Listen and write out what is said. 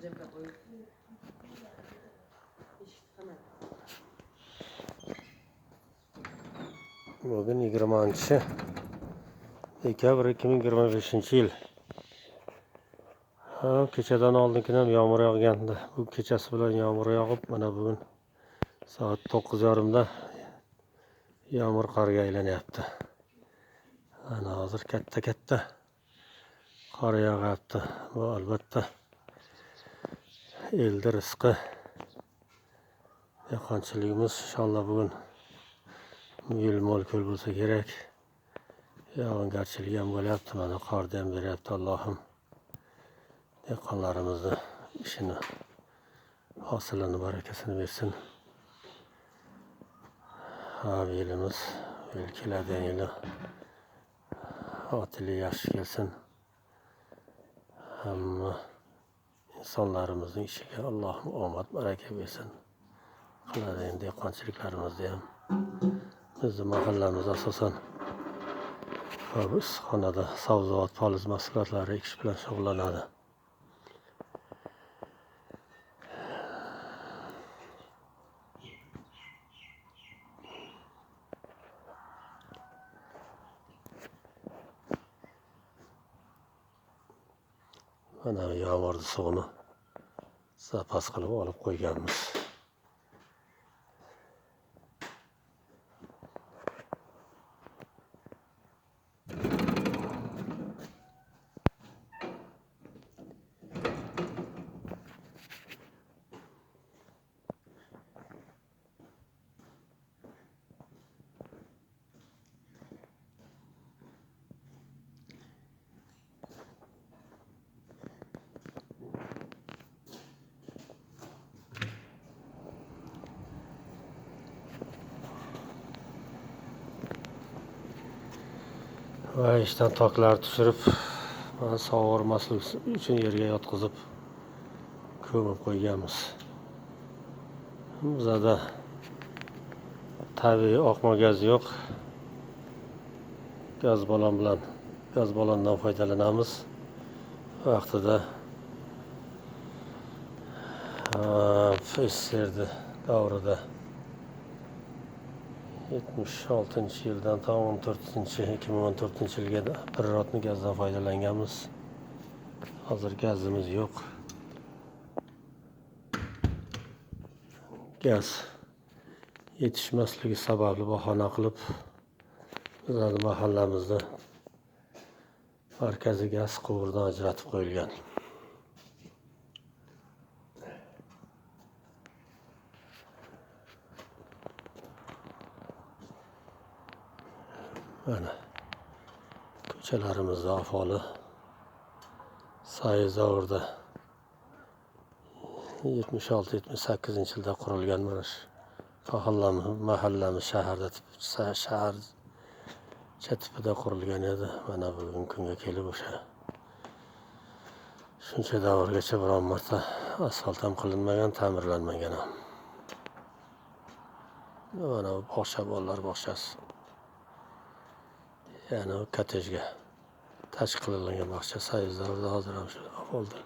Bugun 20 dekabr 2025 yil. Ha, kechadan oldin ham yomg'ir yog'gandi. Bu kechasi bilan yomg'ir yog'ib, mana bugun soat 9:30da yomg'ir qorga aylanyapti. Ana hozir katta-katta qor yog'yapti. Bu albatta elda rizqi. Dehqonchiligimiz inshaalloh bugun yil mo'l ko'l bo'lsa kerak. Yog'ingarchilik ham bo'lyapti, mana qorni ham beryapti. Allohim dehqonlarimizni ishini, hosilini, barakasini bersin. Ha, yilimiz, yil keladigan yili hosili yaxshi kelsin. Hamma insonlarimizning ishiga Allohim omad, baraka bersin. Qiladigan dehqonchiliklarimizni ham bizni mahallamiz asosan bu issiqxonada sabzavot, poliz mahsulotlari ekish bilan shug'ullanadi. Mana yomg'irni suvini zapas qilib olib qo'yganmiz. Va ishdan toklar tushirib, mana sovurmaslik uchun yerga yotqizib ko'mib qo'yganmiz. Bizada tabiiy oqma gaz yo'q. Gaz balon bilan, gaz balondan foydalanamiz. Vaqtida SSR davrida 76-yildan to 2014-yilga природный gazdan foydalanganmiz. Hozir gazimiz yo'q. Gaz yetishmasligi sababli bahona qilib bizning mahallamizda markaziy gaz quvuridan ajratib qo'yilgan. Mana ko'chalarimizda ahvoli Soyuz davrida 76-78 yilda qurilgan mana shu mahallamiz shaharda shaharcha tipida qurilgan edi. Mana bugungi kunga kelib o'sha shuncha davrgacha biron marta asfalt ham qilinmagan, ta'mirlanmagan ham. Mana bu bog'cha, bolalar bog'chasi. Ya'ni kottejga tashkil qilingan bog'cha Soyuz davrida hozir ham shu ahvolda.